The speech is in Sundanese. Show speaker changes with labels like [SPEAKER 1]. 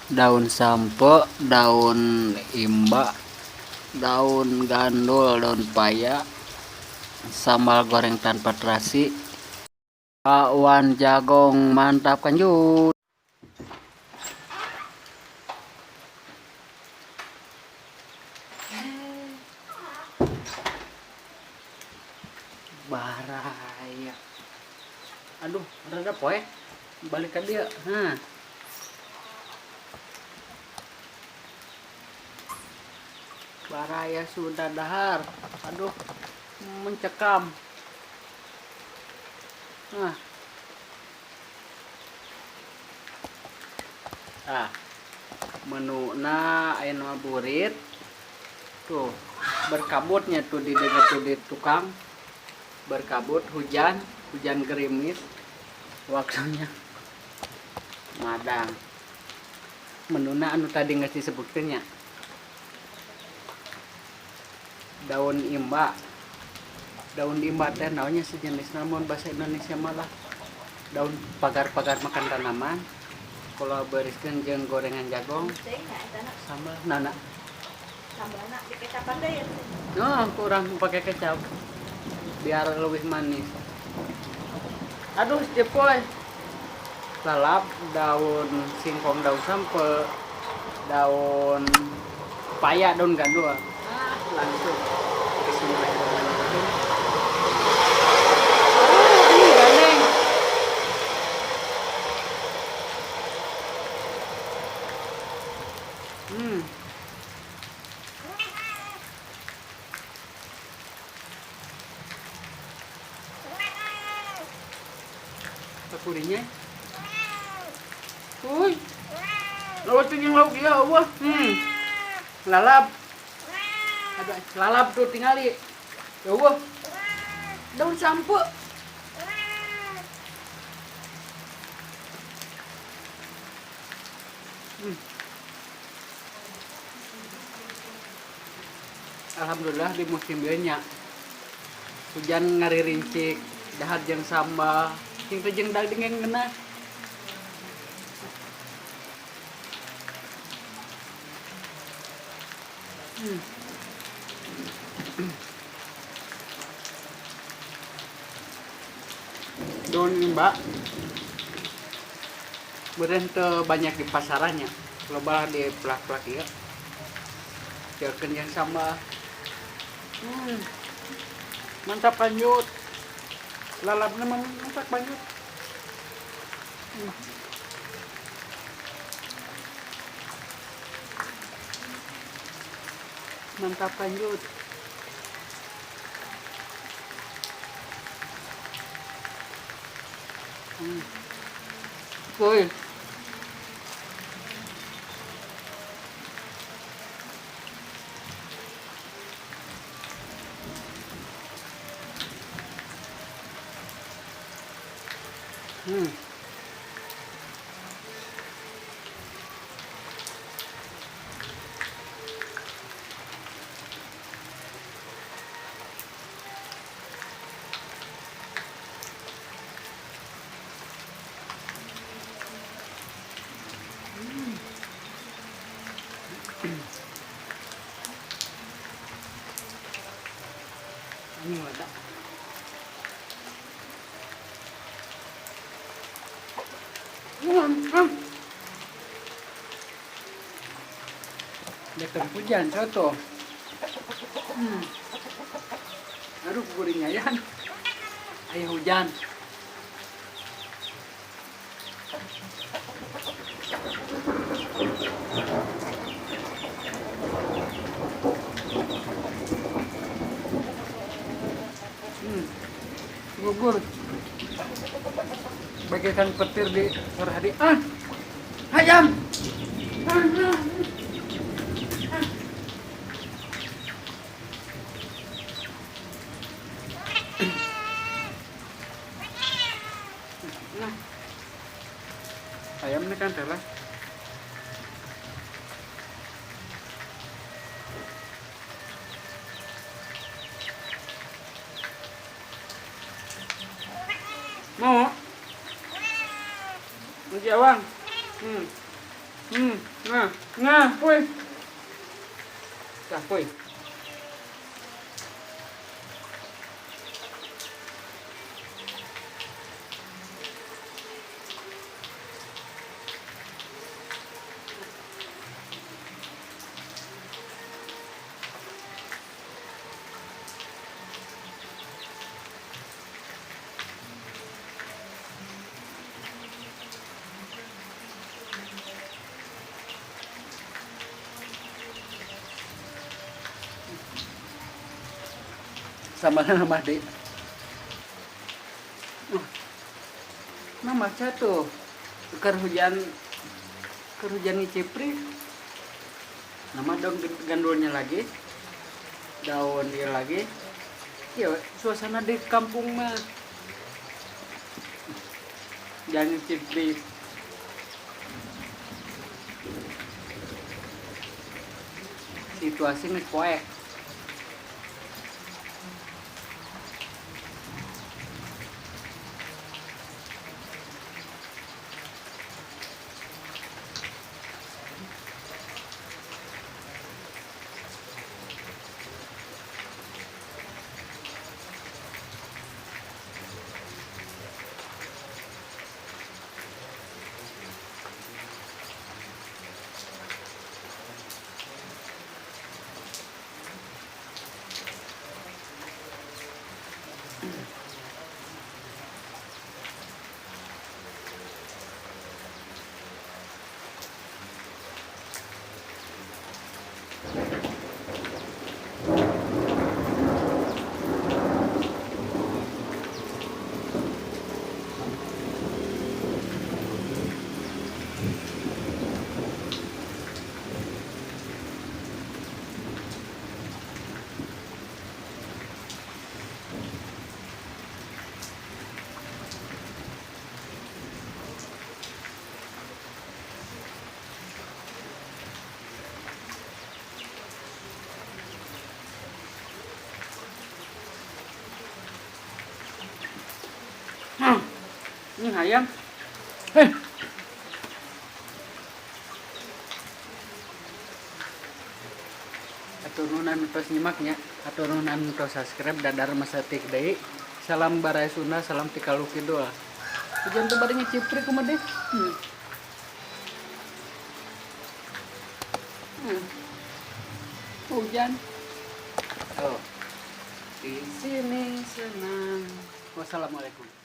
[SPEAKER 1] Daun sampe, daun imba, daun gandul, daun paya, sambal goreng tanpa terasi, bakwan jagung, mantap kanjut. Baraya. Aduh, rada poe. Balik ke dia. Hah. Baraya sudah dahar. Aduh, mencekam. Nah. Ah. Menuna aya nu burit. Tuh, berkabutnya tuh di dekat tuh di tukang. Berkabut hujan, hujan gerimis. Waktunya madang. Menuna anu tadi nggak disebutkeun nya. Daun imba. Daun imba teh naonnya sejenis namun bahasa Indonesia malah daun pagar-pagar makan tanaman. Kalau beriskeun jeung gorengan jagung sambal nana.
[SPEAKER 2] Sambalna dikecapan deui ya.
[SPEAKER 1] Oh, kurang pakai kecap biar lebih manis. Aduh, jepoy. Lalap daun singkong, daun sampe, daun paya, daun gandul. Ah, langsung. Bismillahirrahmanirrahim. Oh, ini gandeng. Kapurinya. Uy. Laut yang lauk ya Allah. Lalap. Ada lalap tuh tingali. Ya Allah. Daun sampe. Alhamdulillah di musim ieu nya. Hujan ngaririncik, dahar jeung sambal, jeung teh jeung daging yang ngeunah. Daun imba beureun teu banyak di pasarannya, loba di pelak-pelak ieu. Jauhkeun jeung sambal. Mantap lanjut. Lalapna mah mantap lanjut. Mantap lanjut. Woi. Ini ada. Datang hujan soto. Aduh, gurihnya ya. Ayo hujan. Gugur. Bagaikan petir di sore hari. Ah, ayam. Nah, ayam ini kan telah. Mau? Nanti awang. Nah, puy. Tah, puy. Sama nama deh. Nah, maca tuh keur hujan ngicipri. Nama daun gandulnya lagi, daun dia lagi. Ya, suasana di kampung mah. Jangan ngicipri. Situasi ngepoek. Ini ayam. Atur nuhun anu tos nyimaknya, atur nuhun anu tos subscribe dadar masatik deui. Salam baraya Sunda, salam ti Kaluh Kidul. Hujan teh bari ngicipri kumaha deh. Hujan. Oh. Di sini senang. Wassalamualaikum.